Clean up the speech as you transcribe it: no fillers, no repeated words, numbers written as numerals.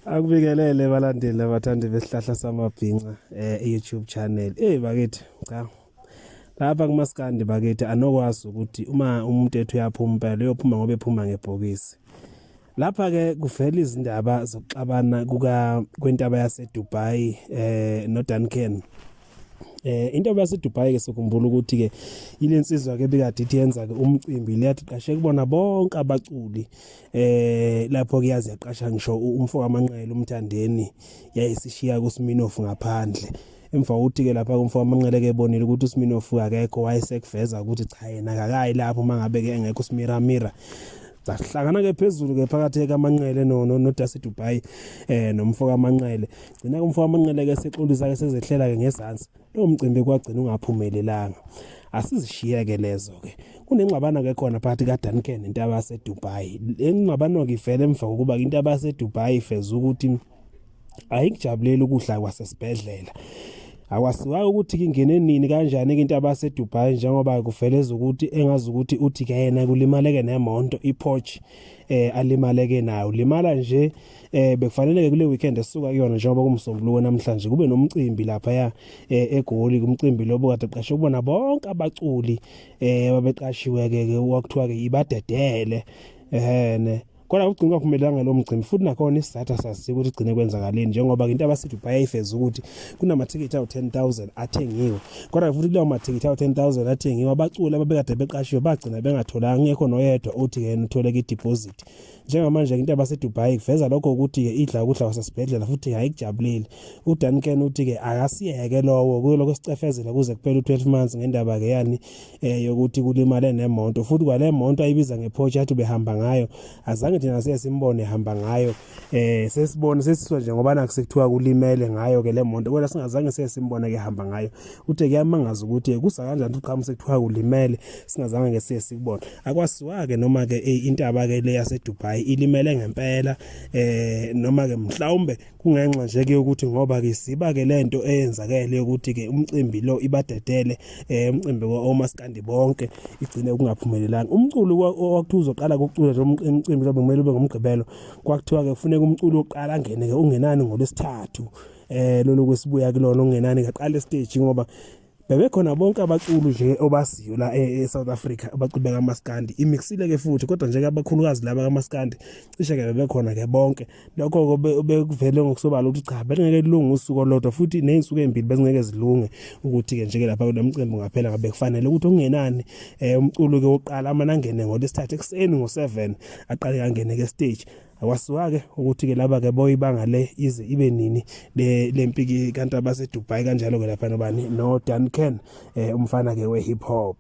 Akubingelele balandeli abathandi besihlahla samabhinca eh YouTube channel. Hey bakithi cha. Lapha kumaskandi bakithi anokwazi ukuthi uma umuntu ethu uyaphuma impela uyophuma ngoba ephuma ngebhokisi. Lapha ke kuvela izindaba zokuxabana kuka kwentaba yaseDubai eh noDuncan. Into yaseDubai ke sokhumbula ukuthi ke ilensizwa ke bikade ithi yenza ke umcimbi leyathi qashe kubona bonke abaculi lapho ke yazi yaqasha ngisho umfo kaManqele umthandeni yayisishiya kuSminoff ngaphandle emva kokuthi ke lapha kumfo kaManqele ke ebonile ukuthi uSminoff akekho wayesekuveza ukuthi cha yena akakayi lapho mangabe ke engekho uSmiramira sahlangana ke phezulu ke phakathi kaManqele no no Dasi Dubai nomfo kaManqele gcina kumfo kaManqele ke sexolisa ke sezehlela ke ngezansi lo mcimbi kwagcina ungaphumelelanga asizishiye ke lezo ke kunengxabano ke khona phakathi kaDuncan nentaba yaseDubai le ngxabano ke ivele emva kokuba intaba yaseDubai ifeza ukuthi ayikujabuleli ukudla kwasesibhedlela akwasiwayo ukuthi kingene nini kanjani into abaseDubai njengoba kuveleza ukuthi engazi ukuthi uthi ke yena kulimaleke nemonto iPorsche alimaleke nayo limala nje bekufanele ke kule weekend esuka kuyona njengoba kumsombuluko namhlanje kube nomcimbi lapha ya eGoli kumcimbi lobo kade qashe kubona bonke abaculi babeqashiwe ke wakuthiwa ke ibadedele ehene kodwa ugcina kwaphumelelanga lo mcimbi futhi nakhona isizathu asaziyo ukuthi igcine kwenzakaleni njengoba into abasithi bayayifeza ukuthi kunamathikithi awu-10,000 athengiwe kodwa futhi kulawo mathikithi awu-10,000 athengiwe abaculi ababekade beqashiwe bagcina bengatholanga ngekho noyedwa othi yena uthole i-deposit njengamanje into abaseDubai kuveza lokho ukuthi-ke idla ukudla kwasesibhedlela futhi ayikujabuleli uDuncan uthi-ke akasiyeke lowo kuyolokhu esicefezela kuze kuphele u-12 months ngendaba-ke yani yokuthi kulimale nemonto futhi kwale monto ayibiza ngePorsche athi ubehamba ngayo azange thina siye simbone ehamba ngayo sesibone sesiswa nje ngoba nakho sekuthiwa kulimele ngayo ke le monto kodwa singazange siye simbone ke ehamba ngayo uthe kuyamangaza ukuthi kusa kanjani uqhamu sekuthiwa kulimele singazange ke siye sikubone akwasiwa ke noma ke intaba ke le yaseDubai ilimele ngempela noma ke mhlawumbe kungenxa nje ke ukuthi ngoba ke siba ke lento eyenzakele ukuthi ke umcimbi lo ibadedele umcimbi omaskandi bonke igcine ukungaphumelelanga umculo owakuthiwa uzoqala ukucula nje umcimbi lo bekumele ube ngomgqibelo kwakuthiwa ke kufuneka umculo oqala angene ke ungenani ngolwesithathu lolu kwesibuya kulona ungenani ngaqala stage ngoba bebekhona bonke abaculi nje obaziyo la e-South Africa abaculi bakaMaskandi imixile ke futhi kodwa nje abakhulukazi laba kaMaskandi cishe ke bebekhona ke bonke lokho bekuvele ngokusobala ukuthi cha belingeke lilunge usuku olodwa futhi nezinsuku ezimbili bezingeke zilunge ukuthi ke nje ke lapha kulo mcimbi ungaphela ngabe kufanele ukuthi okungenani umculo ke wokuqala amane angene ngolwesithathu ekuseni ngo-7 aqale angene ke stage akwasiwa-ke ukuthi-ke laba-ke boyibanga le ize ibe nini le mpiki kanti abaseDubai kanjalo-ke lapha nobani no-Duncan umfana-ke we-hip hop.